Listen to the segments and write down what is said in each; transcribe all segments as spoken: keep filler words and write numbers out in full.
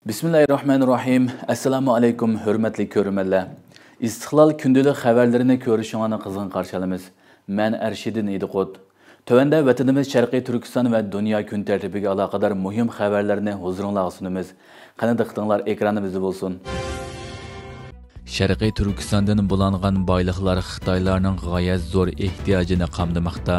بىسمىللاھىررەھمانىررەھىم. ئەسسالامۇ ئەلەيكۇم، ھۆرمەتلىك كۆرۈرمەنلەر. ئىستىقلال كۈندىلىك خەۋەرلىرىنى كۆرۈشۈڭلارنى قىزغىن قارشى ئالىمىز. مەن ئەرشىدىن ئىدىقۇت. تۆۋەندە ۋەتىنىمىز شەرقىي تۈركىستان ۋە دۇنيا كۈن تەرتىپىگە ئالاقىدار مۇھىم خەۋەرلەرنى ھۇزۇرۇڭلارغا سۇنىمىز. قېنى، دىققىتىڭلار ئېكرانىمىزدا بولسۇن. شەرقىي تۈركىستاندىن بۇلانغان بايلىقلار خىتايلارنىڭ غايەت زور ئېھتىياجىنى قامدىماقتا.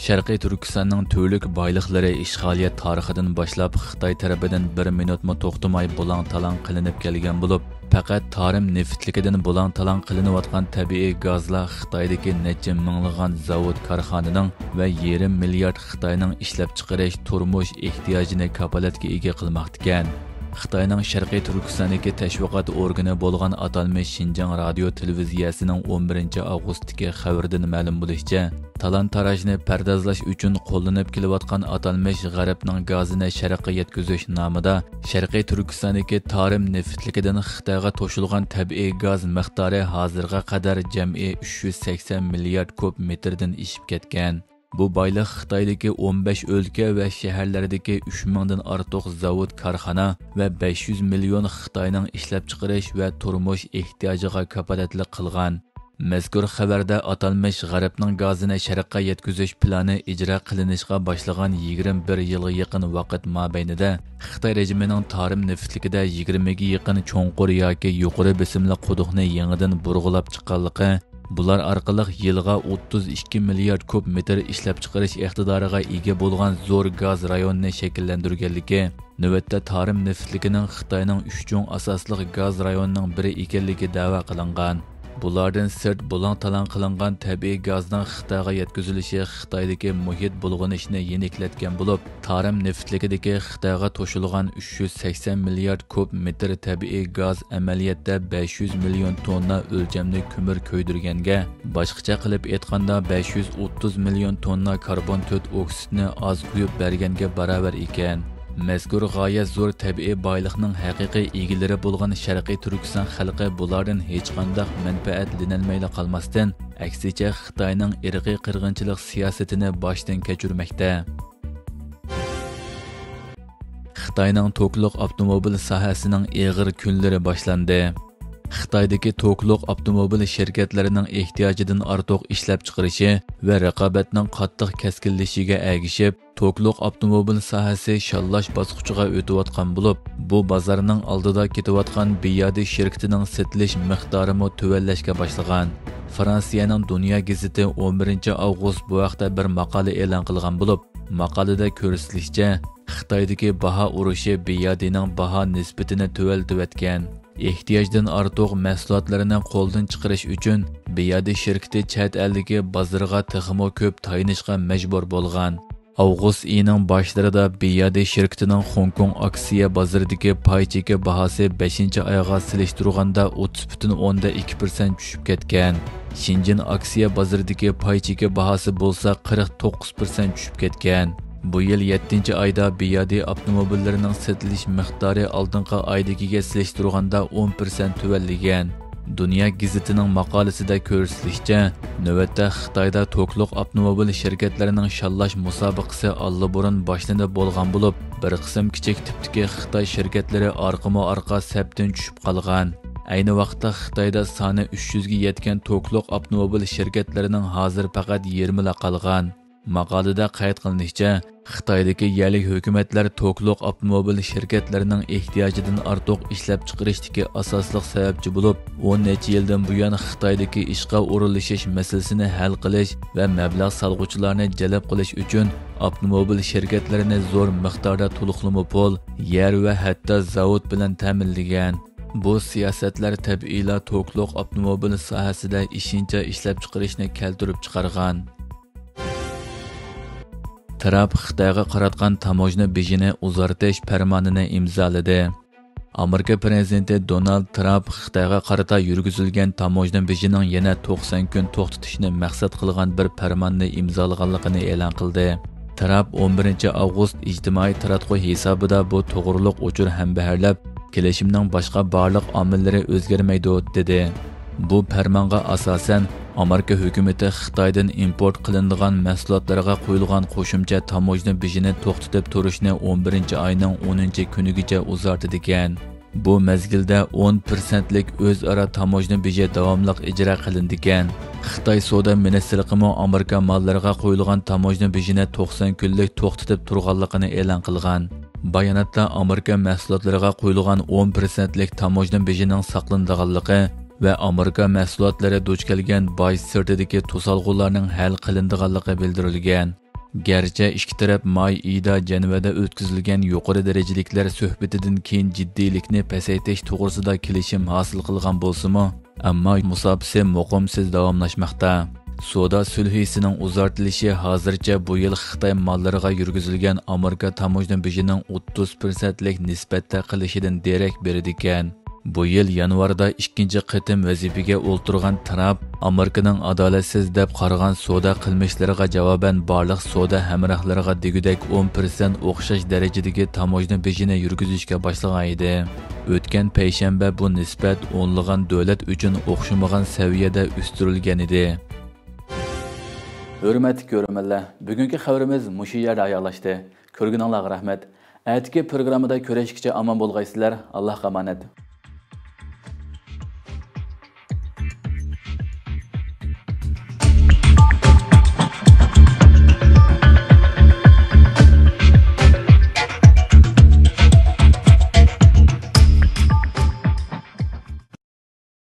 شەرقىي تۈركىستاننىڭ تۈرلۈك بايلىقلىرى ئىشغالىيەت تارىخىدىن باشلاپ خىتاي تەرىپىدىن بىر مىنۇتمۇ توختىماي بۇلاڭ-تالاڭ قىلىنىپ كەلگەن بولۇپ، پەقەت تارىم نېفىتلىكىدىن بۇلاڭ-تالاڭ قىلىنىۋاتقان تەبىئىي گازلا خىتايدىكى نەچچە مىڭلىغان زاۋۇت، كارخانىنىڭ ۋە يېرىم مىليارد خىتاينىڭ ئىشلەپچىقىرىش، تۇرمۇش ئېھتىياجىنى كاپالەتكە ئىگە قىلماقتىكەن. خىتاينىڭ شەرقىي تۈركىستاندىكى تەشۋىقات ئورگىنى بولغان ئاتالمىش شىنجاڭ رادىيو تېلېۋىزىيەسىنىڭ ئون بىرىنچى ئاۋغۇستتىكى خەۋىرىدىن مەلۇم بولۇشىچە، تالان-تاراجنى پەردازلاش ئۈچۈن قوللىنىپ كېلىۋاتقان ئاتالمىش غەربنىڭ گازىنى شەرققە يەتكۈزۈش نامىدا شەرقىي تۈركىستاندىكى تارىم نېفىتلىكىدىن خىتايغا توشۇلغان تەبىئىي گاز مىقدارى ھازىرغا قەدەر جەمئىي ئۈچ يۈز سەكسەن مىليارد كۇب مېتىردىن ئېشىپ كەتكەن. بۇ بايلىق خىتايدىكى ئون بەش ئۆلكە ۋە شەھەرلەردىكى ئۈچ مىڭدىن ئارتۇق زاۋۇت، كارخانا ۋە بەش يۈز مىليون خىتاينىڭ ئىشلەپچىقىرىش ۋە تۇرمۇش ئېھتىياجىغا كاپالەتلىك قىلغان. مەزكۇر خەۋەردە ئاتالمىش غەربنىڭ گازىنى شەرققە يەتكۈزۈش پىلانى ئىجرا قىلىنىشقا باشلىغان يىگىرمە بىر يىلغا يېقىن ۋاقىت مابەينىدە خىتاي رېجىمىنىڭ تارىم نېفىتلىكىدە يىگىرمىگە يېقىن چوڭقۇر ياكى يۇقىرى بېسىملىق قۇدۇقنى يېڭىدىن بۇرغىلاپ چىققانلىقى، بۇلار ئارقىلىق يىلىغا ئوتتۇز ئىككى مىليارد كۇب مېتىر ئىشلەپچىقىرىش ئىقتىدارىغا ئىگە بولغان زور گاز رايونىنى شەكىللەندۈرگەنلىكى، نۆۋەتتە تارىم نېفىتلىكىنىڭ خىتاينىڭ ئۈچ چوڭ ئاساسلىق گاز رايونىنىڭ بىرى ئىكەنلىكى دەۋا قىلىنغان. بۇلاردىن سىرت، بۇلاڭ-تالاڭ قىلىنغان تەبىئىي گازنىڭ خىتايغا يەتكۈزۈلۈشى خىتايدىكى مۇھىت بۇلغىنىشنى يېنىكلەتكەن بولۇپ، تارىم نېفىتلىكىدىكى خىتايغا توشۇلغان ئۈچ يۈز سەكسەن مىليارد كۇب مېتىر تەبىئىي گاز ئەمەلىيەتتە بەش يۈز مىليون توننا ئۆلچەملىك كۆمۈر كۆيدۈرگەنگە، باشقىچە قىلىپ ئېيتقاندا، بەش يۈز ئوتتۇز مىليون توننا كاربون تۆت ئوكسىدنى ئاز قۇيۇپ بەرگەنگە باراۋەر ئىكەن. مەزكۇر غايەت زور تەبىئىي بايلىقنىڭ ھەقىقىي ئىگىلىرى بولغان شەرقىي تۈركىستان خەلقى بۇلاردىن ھېچقانداق مەنپەئەتلىنەلمەيلا قالماستىن، ئەكسىچە خىتاينىڭ ئىرقىي قىرغىنچىلىق سىياسىتىنى باشتىن كەچۈرمەكتە. خىتاينىڭ توكلۇق ئاپتوموبىل ساھەسىنىڭ ئېغىر كۈنلىرى باشلاندى. خىتايدىكى توكلۇق ئاپتوموبىل شىركەتلىرىنىڭ ئېھتىياجىدىن ئارتۇق ئىشلەپچىقىرىشى ۋە رىقابەتنىڭ قاتتىق كەسكىنلىشىشىگە ئەگىشىپ، توكلۇق ئاپتوموبىل ساھەسى شاللاش باسقۇچىغا ئۆتۈۋاتقان بولۇپ، بۇ بازارنىڭ ئالدىدا كېتىۋاتقان بىيادى شىركىتىنىڭ سېتىلىش مىقدارىمۇ تۆۋەنلەشكە باشلىغان. فرانسىيەنىڭ دۇنيا گېزىتى ئون بىرىنچى ئاۋغۇست بۇ ھەقتە بىر ماقالە ئېلان قىلغان بولۇپ، ماقالىدە كۆرسىتىلىشىچە، خىتايدىكى باھا ئۇرۇشى بىيادىنىڭ باھا نىسبىتىنى تۆۋەنلىتىۋەتكەن. ئېھتىياجدىن ئارتۇق مەھسۇلاتلىرىنى قولدىن چىقىرىش ئۈچۈن، بىيادى شىركىتى چەت ئەلدىكى بازىرىغا تېخىمۇ كۆپ تايىنىشقا مەجبۇر بولغان. ئاۋغۇست ئېيىنىڭ باشلىرىدا بىيادى شىركىتىنىڭ خوڭكوڭ ئاكسىيە بازىرىدىكى پاي چېكى باھاسى بەشىنچى ئايغا سېلىشتۇرغاندا ئوتتۇز پۈتۈن ئوندىن ئىككى پىرسەنت چۈشۈپ كەتكەن. شېنجېن ئاكسىيە بازىرىدىكى پاي چېكى باھاسى بولسا قىرىق توققۇز پىرسەنت چۈشۈپ كەتكەن. بۇ يىل يەتتىنچى ئايدا بىيادى ئاپتوموبىللىرىنىڭ سېتىلىش مىقدارى ئالدىنقى ئايدىكىگە سېلىشتۇرغاندا ئون پىرسەنت تۆۋەنلىگەن. دۇنيا گېزىتىنىڭ ماقالىسىدە كۆرسىتىلىشىچە، نۆۋەتتە خىتايدا توكلۇق ئاپتوموبىل شىركەتلىرىنىڭ شاللاش مۇسابىقىسى ئاللىبۇرۇن باشلىنىپ بولغان بولۇپ، بىر قىسىم كىچىك تىپتىكى خىتاي شىركەتلىرى ئارقىمۇ ئارقا سەپتىن چۈشۈپ قالغان. ئەينى ۋاقىتتا خىتايدا سانى ئۈچ يۈزگە يەتكەن توكلۇق ئاپتوموبىل شىركەتلىرىنىڭ ھازىر پەقەت يېرىمىلا قالغان. ماقالىدە قەيت قىلىنىشىچە، خىتايدىكى يەرلىك ھۆكۈمەتلەر توكلۇق ئاپتوموبىل شىركەتلىرىنىڭ ئېھتىياجىدىن ئارتۇق ئىشلەپچىقىرىشتىكى ئاساسلىق سەۋەبچى بولۇپ، ئون نەچچە يىلدىن بۇيان خىتايدىكى ئىشقا ئورۇنلىشىش مەسىلىسىنى ھەل قىلىش ۋە مەبلەغ سالغۇچىلارنى جەلپ قىلىش ئۈچۈن ئاپتوموبىل شىركەتلىرىنى زور مىقداردا تولۇقلىما پۇل، يەر ۋە ھەتتا زاۋۇت بىلەن تەمىنلىگەن. بۇ سىياسەتلەر تەبىئىيلا توكلۇق ئاپتوموبىل ساھەسىدە ئېشىنچا ئىشلەپچىقىرىشنى كەلتۈرۈپ چىقارغان. ترامپ خىتايغا قاراتقان تاموژنا بېجىنى ئۇزارتىش پەرمانىنى ئىمزالىدى. ئامېرىكا پىرېزىدېنتى دونالد ترامپ خىتايغا قارىتا يۈرگۈزۈلگەن تاموژنا بېجىنىڭ يەنە توقسان كۈن توختىتىشنى مەقسەت قىلغان بىر پەرماننى ئىمزالىغانلىقىنى ئېلان قىلدى. ترامپ ئون بىرىنچى ئاۋغۇست ئىجتىمائىي تاراتقۇ ھېسابىدا بۇ توغرۇلۇق ئۇچۇر ھەمبەھىرلەپ، كېلىشىمنىڭ باشقا بارلىق ئامىللىرى ئۆزگەرمەيدۇ، دېدى. بۇ پەرمانغا ئاساسەن، ئامېرىكا ھۆكۈمىتى خىتايدىن ئىمپورت قىلىنىدىغان مەھسۇلاتلارغا قويۇلغان قوشۇمچە تاموژنا بېجىنى توختىتىپ تۇرۇشنى ئون بىرىنچى ئاينىڭ ئونىنچى كۈنىگىچە ئۇزارتىدىكەن. بۇ مەزگىلدە ئون پىرسەنتلىك ئۆزئارا تاموژنا بېجى داۋاملىق ئىجرا قىلىنىدىكەن. خىتاي سودا مىنىستىرلىقىمۇ ئامېرىكا ماللىرىغا قويۇلغان تاموژنا بېجىنى توقسان كۈنلۈك توختىتىپ تۇرغانلىقىنى ئېلان قىلغان. باياناتتا ئامېرىكا مەھسۇلاتلىرىغا قويۇلغان ئون پىرسەنتلىك تاموژنا بېجىنىڭ ساقلىنىدىغانلىقى ۋە ئامېرىكا مەھسۇلاتلىرى دۇچ كەلگەن باج سىرتىدىكى توسالغۇلارنىڭ ھەل قىلىنىدىغانلىقى بىلدۈرۈلگەن. گەرچە ئىككى تەرەپ ماي ئېيىدا جەنۋەدە ئۆتكۈزۈلگەن يۇقىرى دەرىجىلىكلەر سۆھبىتىدىن كېيىن جىددىيلىكنى پەسەيتىش توغرىسىدا كېلىشىم ھاسىل قىلغان بولسىمۇ، ئەمما مۇساپىسى مۇقىمسىز داۋاملاشماقتا. سودا سۈلھىسىنىڭ ئۇزارتىلىشى ھازىرچە بۇ يىل خىتاي ماللىرىغا يۈرگۈزۈلگەن ئامېرىكا تاموژنا بېجىنىڭ ئوتتۇز پىرسەنتلىك نىسبەتتە قىلىشىدىن دېرەك بېرىدىكەن. بۇ يىل يانۋاردا ئىككىنچى قېتىم ۋەزىپىگە ئولتۇرغان ترامپ ئامېرىكىنىڭ ئادالەتسىز دەپ قارىغان سودا قىلمىشلىرىغا جاۋابەن بارلىق سودا ھەمراھلىرىغا دېگۈدەك ئون پىرسەنت ئوخشاش دەرىجىدىكى تاموژنا بېجىنى يۈرگۈزۈشكە باشلىغان ئىدى. ئۆتكەن پەيشەنبە بۇ نىسبەت ئونلىغان دۆلەت ئۈچۈن ئوخشىمىغان سەۋىيەدە ئۆستۈرۈلگەن ئىدى. ھۆرمەتلىك كۆرۈرمەنلەر، بۈگۈنكى خەۋىرىمىز مۇشۇ يەردە ئاياغلاشتى. كۆرگىنىڭلارغا رەھمەت. ئەتىكى پروگراممىدا كۆرۈشكىچە ئامان بولغايسىلەر. ئاللاھقا ئامانەت.